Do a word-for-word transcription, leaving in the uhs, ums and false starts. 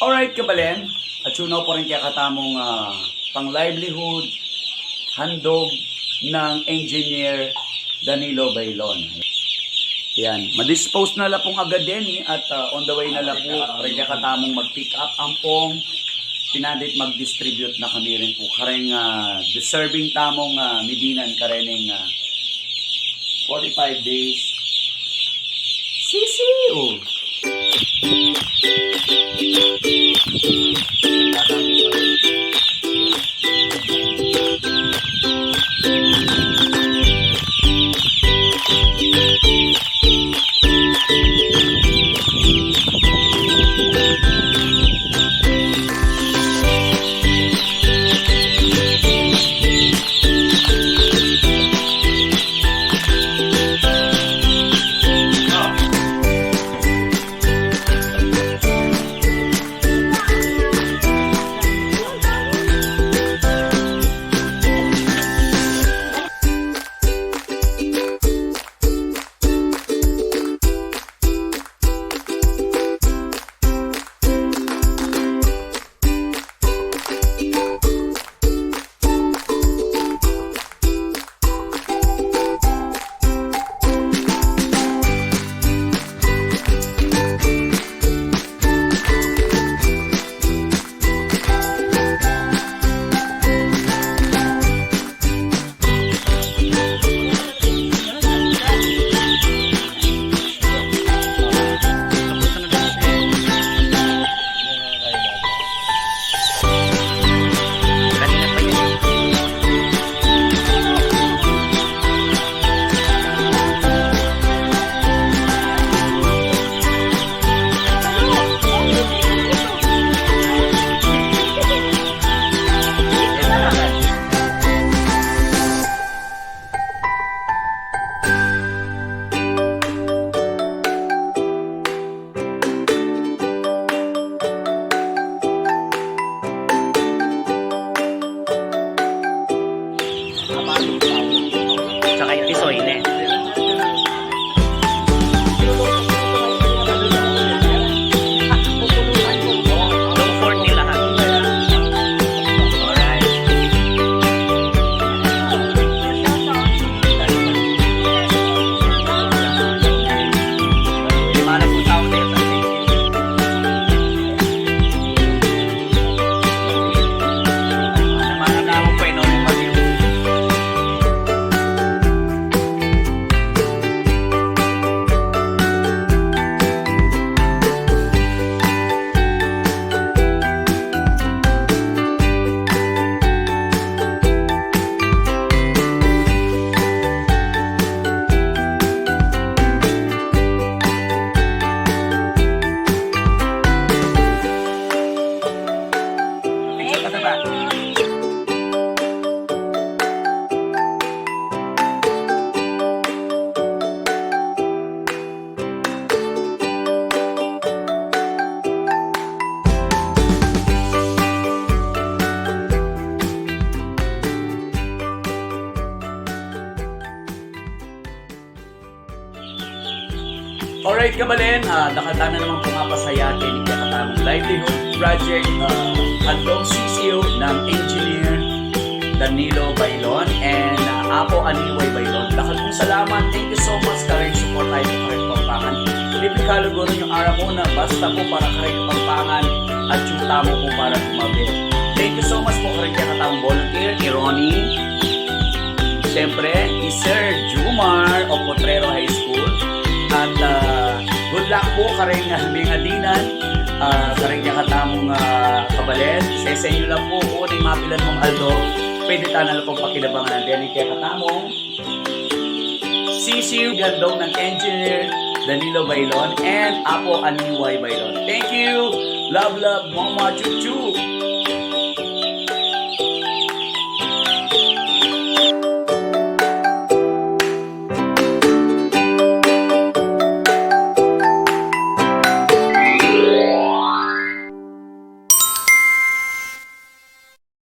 Alright, kabalen, atyu na pu rin kekatamung, ah, pang-livelihood handog nang Engineer Danilo Bailon. Yan, ma-dispose na la pung agad deni at, ah, on the way na la pu rin kekatamung mag-pick up ampong pinandit mag-distribute na kami rin pu kareng, ah, deserving tamung, ah, midinan karening, ah, forty-five days. Sisiu. Tsaka yung pisoy, ne? Itong forty lahat. Alright. Lima na po tao dito. Thank you. Ano, mga tao, pwede mo mag- Alright, kabalen, ah, dakal tana naman pung apasaya keni kekatamung livelihood project, ah, handog sisiu nang Engineer Danilo Bailon and, ah, Apo Aniway Bailon. Dakal pung salamat. Thank you so much kareng suporta yu kareng Kapampangan. Tipikal guru yu, aram mu na, basta pu para kareng Kapampangan, atyu tamu pu para tumabi. Thank you so much pu kareng kekatamung volunteer, i Ronnie. Siyempre, i Sir Jumar of Potrero High School. At, ah, good luck pu kareng, ah, mengadinan, ah, kareng kekatamung, ah, kabalen. Sesenyu la pu, kung mapilan mung aldo, pwede tana la pung pakinabangan deni kekatamung sisiu handog nang Engineer Danilo Bailon and Apo Aniway Bailon. Thank you! Love, love, mama, chup, chup!